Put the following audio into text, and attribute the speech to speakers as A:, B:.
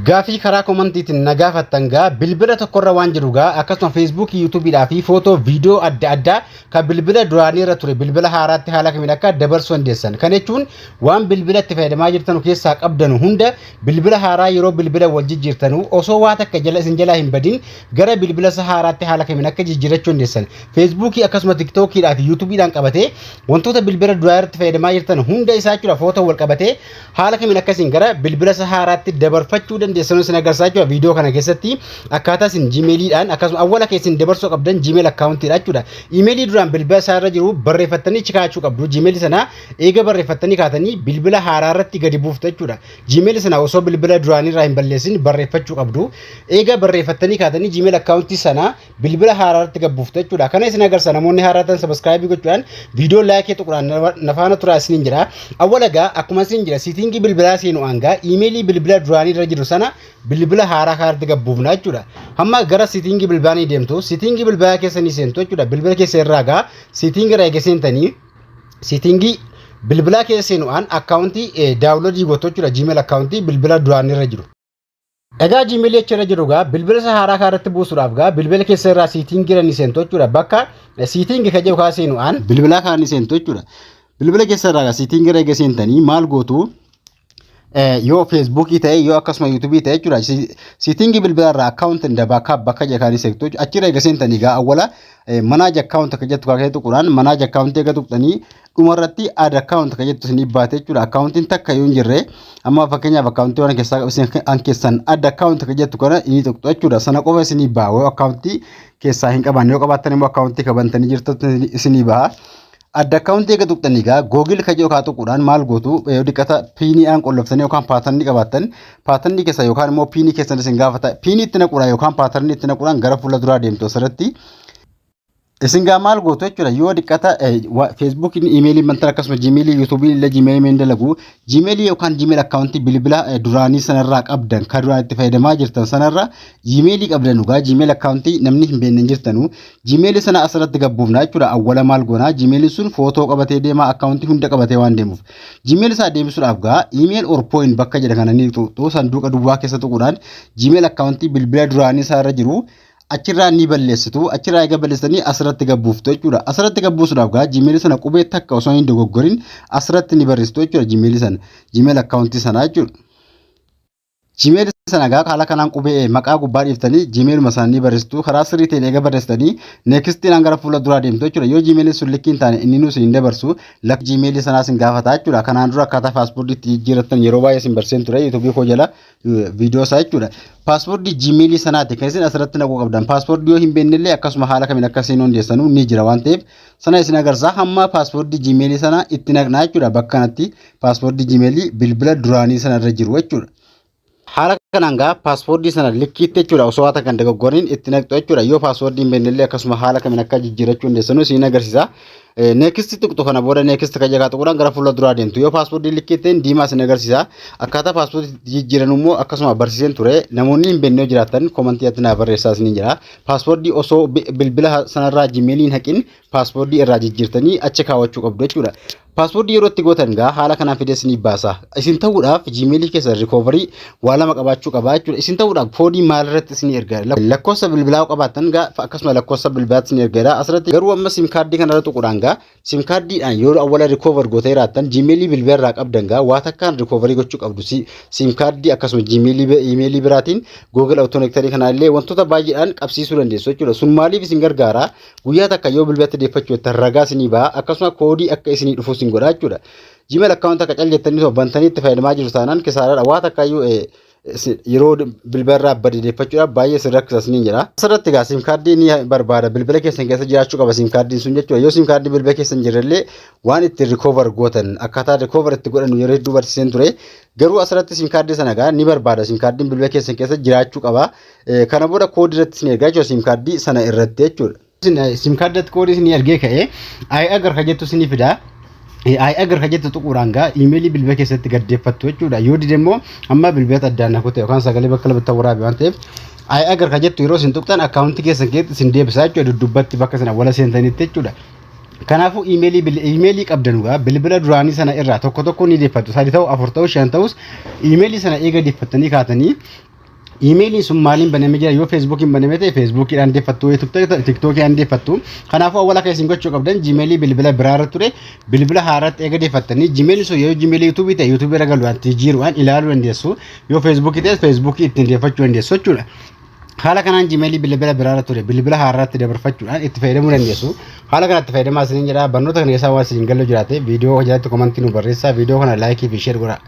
A: Gaafii karaa commentiitiin na gaafattan gaa bilbila tokkorra waan jiru gaa akkasuma Facebookii, YouTubeiidhaa fi footoo, viidiyoo adda addaa kan bilbila duraanii irra ture bilbila haaraatti haala kamiin akka dabarsuu dandeessan. Kana jechuun waan bilbila itti fayyadamaa jirtan keessaa qabdanu hunda bilbila haaraa yeroo bilbila wal jijjiirtanu osoo waa takka jala isin jalaa hin badin gara bilbila isa haaraatti haala kamiin akka jijjiirachuu dandeessan. Facebookii akkasuma TikTokiidhaa fi YouTubeiidhaan qabatee wantoota bilbila duraa irratti fayyadamaa jirtan hunda isaa jechuudha, footoo wal qabatee haala kamiin akkasiin gara bilbila isa haaraatti dabarfachuu dandeessan isin agarsiisaa jechuudha. Viidiyoo kana keessatti akkaataa isin Gmailiidhaan akkasuma awwala keessin dabarsuu qabdan Gmail accountiidha jechuudha. Emailii duraan bilbila isaa irra jiru barreeffattanii achi kaa'achuu qabdu. Gmailii sana eega barreeffattanii kaatanii bilbila haaraa irratti gadi buuftu jechuudha. Gmailii sana osoo bilbila duraanii irraa hin balleessin barreeffachuu qabdu. Eega barreeffattanii kaatanii Gmail accountii sana bilbila haaraa irratti gad buuftu jechuudha. Kana isin agarsiisa. Namoonni haaraa ta'an subscribe gochuudhaan viidiyoo like tuquudhaan na faana turaa isiniin jira. Awwala gaa akkuma isin jira settingii bilbilaa seenu hangaa emailii bilbila duraanii irra jiru sana bilbila haaraa kanatti gad buufna jechuudha. Hamma gara settingii bilbilaa ni deemtu. Settingii bilbilaa keessa ni seentu jechuudha. Bilbila keessa irraa gaa settingii irraa eega seentanii settingii bilbilaa keessa seenuudhaan accountii downloadii gootu jechuudha. Gmail accountii bilbila duraanii irra jiru. Egaa Gmailii achi irra jiru gaa bilbila isa haaraa kanarratti buusuudhaaf gaa bilbila keessa irraa settingii irra ni seentu jechuudha. Bakka settingii kan jedhu kaa seenuudhaan bilbilaa kana ni seentu jechuudha. Bilbila keessa irraa gaa settingii irra eega seentanii maal gootu? Yoo Facebookii ta'e, yoo akkasuma YouTubeii ta'e jechuudha. Settingii bilbila irraa account and backup bakka jedhu kan seentu jechuudha. Achirra eega seentanii gaa awwala manage account kan jettu kaa tuquudhaan manage accountii eega tuqxanii dhumarratti add account kan jettu isinii baate jechuudha. Accountiin takka yoo hin jirre amma fakkeenyaaf accountii waan keessaa isin an keessan add account kan jettu kana inni tuqxu jechuudha. Sana qofa isinii ba'a yoo accountii keessaa hin qabaanne. Yoo qabaattan immoo accountii qabantanii jirtu isinii ba'a. Add accountii eega tuqxanii gaa Google kan jedhu kaa tuquudhaan maal gootu? Yoo dhiqata PINiidhaan qolloftanii yookaan patternii qabaattan patternii keessa yookaan immoo PINii keessan isin gaafata, PINii itti naquudhaan yookaan patternii itti naquudhaan gara fuula duraa deemtu. Asirratti isin gaa maal gootu jechuudha? Yoo dhiqata Facebookiin emailii bantan, akkasuma Gmailii, YouTubeiin illee Gmailii hin dalagu, Gmailii yookaan Gmail accountii bilbila duraanii sanarraa qabdan kan duraan itti fayyadamaa jirtan sanarra emailii qabdan dhugaa Gmail accountii namni hin beekne hin jirtanu, Gmailii sana asirratti gabbuufna jechuudha. Awwala maal goonaa? Gmailiin sun footoo qabatee deema, accountii hunda qabatee waan deemuuf Gmail isaa deebisuudhaaf gaa email or phone bakka jedha kana ni tuqxu. Sanduuqa duwwaa keessa tuquudhaan Gmail accountii bilbila duraanii isaarra jiru achirraa ni balleessitu. Achirraa eega balleessitanii asirratti gabbuuftu jechuudha. Asirratti gabbuusuudhaaf gaa Gmailii sana qubee takka osoo hin dogoggorin asirratti ni barreessitu jechuudha. Gmailii sana, Gmail accountii sana jechuudha. Gmail sana gaa haala kanaan qubee maqaa gubbaa dhiiftanii Gmailuma sana ni barreessitu. Karaa sirrii ta'een eega barreessitanii nextiidhaan gara fuula duraa deemtu jechuudha. Yoo Gmailiin sun likkii hin taane inni nuus hin dabarsu, lakki Gmailii sanaas hin gaafata jechuudha. Kanaan dura akkaataa passwordii itti jijjiirrattan yeroo baay'ee isin barsiiseen ture YouTubeii koo jala viidiyoo isaa jechuudha. Passwordii Gmailii sanaati kan isin asirratti naquu qabdan. Passwordii yoo hin beekne illee akkasuma haala kamiin akka isin hundeessanuu ni jira waan ta'eef sana isin agarsiisa. Hamma passwordii Gmailii sana itti naqnaa jechuudha. Bakka kanatti passwordii Gmailii bilbila duraanii sana irra jiru jechuudha. Haala kanaan gaa passwordii sana likkiitti jechuudha, osoo haa kan dogoggoriin itti naqxu jechuudha. Yoo passwordii hin beekne illee akkasuma haala kamiin akka jijjiirachuu hundeessanuu isin agarsiisa. Next tuqxu. Kana booda next kan jedhu tuquudhaan gara fuula duraa deemtu. Yoo passwordii likkii ta'in diimaa isin agarsiisa. Akkaataa passwordii jijjiiran immoo akkasuma barsiiseen ture. Namoonni hin beekne yoo jiraatan commentii atti naa barreessaa isiniin jira. Passwordii osoo bilbila sanarraa Gmailiin haqin passwordii irraa jijjiirtanii achi kaawwachuu qabdu jechuudha. Passwordii yeroo itti gootan gaa haala kanaan fidee isinii baasa. Isin ta'uudhaaf Gmailii keessa recovery waa lama qabaachuu qaba jechuudha. Isin ta'uudhaaf koodii maalirratti isinii erga? Lakkoofsa bilbilaa qabaattan gaa akkasuma lakkoofsa bilbilaatti isinii ergeera. Asirratti garuu amma SIM cardii kanarra tuquudhaan gaa SIM cardiidhaan yeroo awwala recover gootee jiraattan Gmailii bilbila irraa qabdan gaa waa takkaan recovery gochuu qabdu. SIM cardii akkasuma Gmailii emailii biraatiin Google Authenticator kanaallee wantoota baay'eedhaan qabsiisuu dandeessu jechuudha. Sun maaliif isin gargaara? Guyyaa takka yoo bilbilatti deeffachuu jettan ragaa isinii ba'a, akkasuma koodii akka isinii dhufu isin godha jechuudha. Gmail account akka cal jettanii bantanii itti fayyadamaa jiru taanaan kisaaraadha. Waa takka iyyuu yeroo bilbila irraa bade deeffachuudhaaf baay'ee isin rakkisa isiniin jedha. Asirratti egaa SIM cardii ni barbaada, bilbila keessan keessa jiraachuu qaba SIM cardiin sun jechuudha. Yoo SIM cardii bilbila keessa hin jirrellee waan ittiin recover gootan akkaataa recover itti godhannu yeroo hedduu barsiiseen ture. Garuu asirratti SIM cardii sana egaa ni barbaada, SIM cardiin bilbila keessan keessa jiraachuu qaba. Kana booda koodii irratti isin ergaa jechuudha, SIM cardii sana irratti jechuudha. SIM cardii irratti koodii isin ergee ka'ee I agree ka jettu isinii fida. I agree ka jettu tuquudhaan gaa emailii bilbila keessatti gaddeeffattu jechuudha. Yoo dide immoo amma bilbila addaan na kute yookaan sagalee bakka lamatti waraabe waan ta'eef I agree ka jettu yeroo isin tuqxan accountii keessan keessatti isin deebisaa jechuudha, duddubbatti bakka isin awwala seentanitti jechuudha. Kanaafuu emailii qabdan gaa bilbila duraanii sana irraa tokko tokko ni deeffattu. Sadi ta'u, afur ta'u, shan ta'us emailii sana eega deeffattanii kaatanii Iimeeliin sun maaliin banamee jira? Yoo Feesbuukiin banamee ta'e Feesbuukiidhaan deeffattu, yoo Tiktookiidhaan deeffattu. Kanaafuu awwaala kan isin gochuu qabdan, Gmailii bilbila biraarra ture bilbila haaraatti eega deeffattanii, Gmailii sun yoo Gmailii YouTubeii ta'e YouTubeii irra galuudhaan jijjiiruudhaan ilaaluu dandeessu. Yoo Feesbuukii ta'e Feesbuukii ittiin deeffachuu dandeessu jechuudha. Haala kanaan Gmailii bilbila biraarra ture bilbila haaraatti dabarfachuudhaan itti fayyadamuu dandeessu. Haala kanatti fayyadamaa isiniin jedha. Barnoota kana keessaa waan isin galu jiraate viidiyoo jalatti commentii nu barreessaa. Viidiyoo kana likeii fi share godhaa.